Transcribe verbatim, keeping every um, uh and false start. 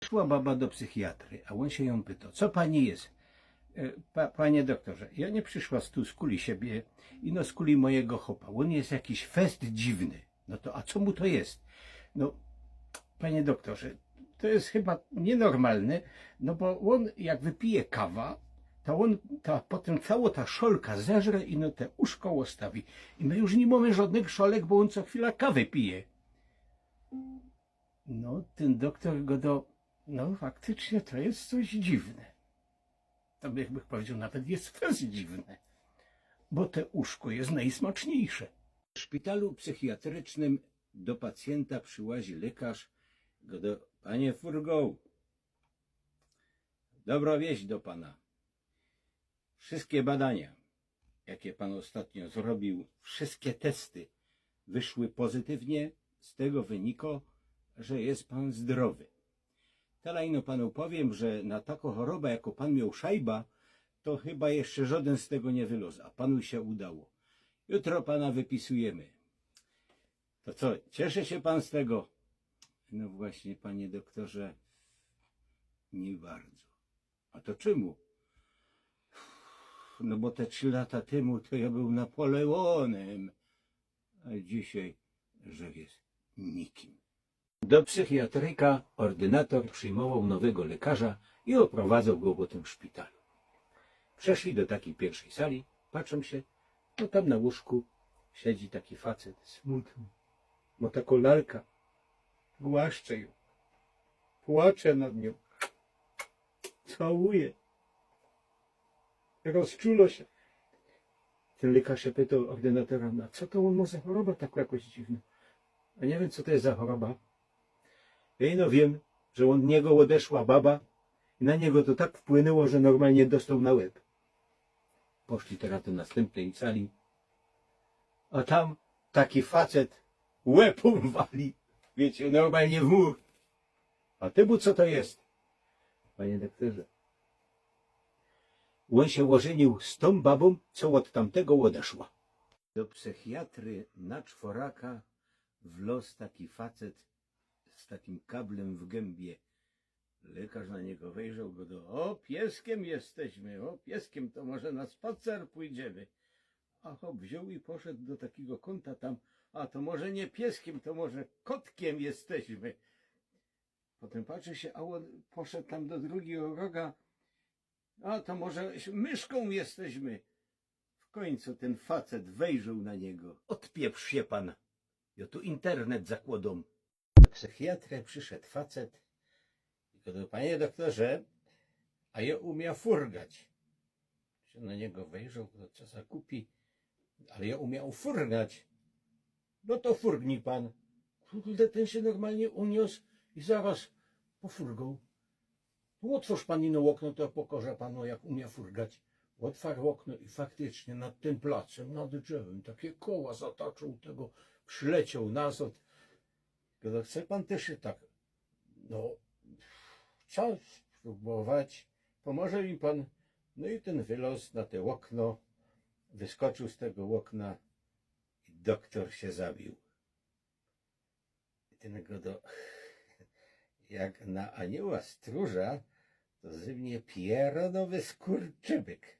Przyszła baba do psychiatry, a ôn sie jōm pytŏ: „Co pani je?” „E, pa, panie doktorze, jŏ niy przyszła z tu, z kuli siebie, ino z kuli mojigo chopa. Ôn je jakiś fest dziwny.” „No to, a co mu to je?” „No, panie doktorze, to je chyba niynormalne, no bo ôn jak wypije kawa, to ôn, ta, potym cało ta szolka zeżre i no te uszko ôstawi. I my już niy mōmy żŏdnych szolek, bo ôn co chwila kawy pije.” No, tyn doktor gŏdŏ: „No, faktycznie to je coś dziwne. To bych, bych powiedzioł, nawet je fest dziwne, bo te uszko je nojsmaczniejsze.” W szpitalu psychiatrycznym do pacjynta przyłazi lekŏrz, gŏdŏ: „Panie Furgo, dobrŏ wieść do pana. Wszyjske badania, jakie pan ôstatnio zrobiōł, wszyjske testy wyszły pozytywnie. Z tego wynikŏ, że je pan zdrowy. Terŏz ino panu powiym, że na takõ chorobã, jakõ pan mioł szajba, to chyba jeszcze żŏdyn z tego niy wylŏz, a panu sie udało. Jutro pana wypisujymy. To co, cieszy sie pan z tego?” „No właśnie, panie doktorze, niy bardzo.” „A to czymu?” „No bo te trzi lata tymu to jŏ bōł Napoleonym, a dzisiej żech je nikim.” Do psychiatryka ôrdynator przijmowoł nowego lekŏrza i ôprowadzoł go po tym szpitalu. Przeszli do takij piyrwszyj sali, patrzōm sie, no tam na łōżku siedzi taki facet, smutny, mo takõ lalkã, głaszcze jã, płacze nad niōm, całuje, rozczulŏ sie. Tyn lekŏrz sie pytŏ ôrdynatora: „No, co to ôn mo za chorobã takõ jakoś dziwnõ? A niy wiym, co to je za chorobã. Jŏ ino wiym, że ôd niego ôdeszła baba i na niego to tak wpłynōło, że normalnie dostoł na łeb”. Poszli terŏz do nastympnyj sali, a tam taki facet łebōm wali, wiycie, normalnie w mur. „A ty mu co to je?” „Panie doktorze, ôn sie ôżyniōł z tōm babōm, co ôd tamtego ôdeszła”. Do psychiatry na czworaka wlŏz taki facet z takim kablym w gębie. Lekŏrz na niego wejrzoł, gŏdŏ: „Ô, pieskiem jesteśmy, ô, pieskiem, to może na spacer pōjdziemy”. A chop wziōn i poszoł do takigo kōnta tam: „A to może niy pieskiem, to może kotkiem jesteśmy”. Potym patrzi sie, a ôn poszoł tam do drugigo roga: „A to może myszkōm jesteśmy”. W kōńcu tyn facet wejrzoł na niego: „Ôdpieprz sie pan, jŏ tu internet zakłŏdōm”. Do psychiatry prziszoł facet i gŏdŏ: „Panie doktorze, a jŏ umiã furgać”. Tyn na niego wejrzoł, to co za gupi, „Ale jŏ umiã furgać”. „No to furgnij pan”. Kurde, tyn sie normalnie uniōs i zarŏz pofurgoł. „Ôtwōrz pan ino ôkno, to pokŏżã panu, jak umiã furgać”. Ôtwiyroł ôkno i faktycznie nad tym placym, nad drzewym, takie koła zataczoł tego, przilecioł nazŏd. Gŏdŏ: „Chce pan tyż sie tak?” „No, chcã sprōbować, pomoże mi pan?” No i tyn wylŏz na te ôkno, wyskocził z tego ôkna i doktor sie zabiōł. I tyn gŏdŏ: „Jak na anioła strōża, to ze mie pierōnowy skurczybyk”.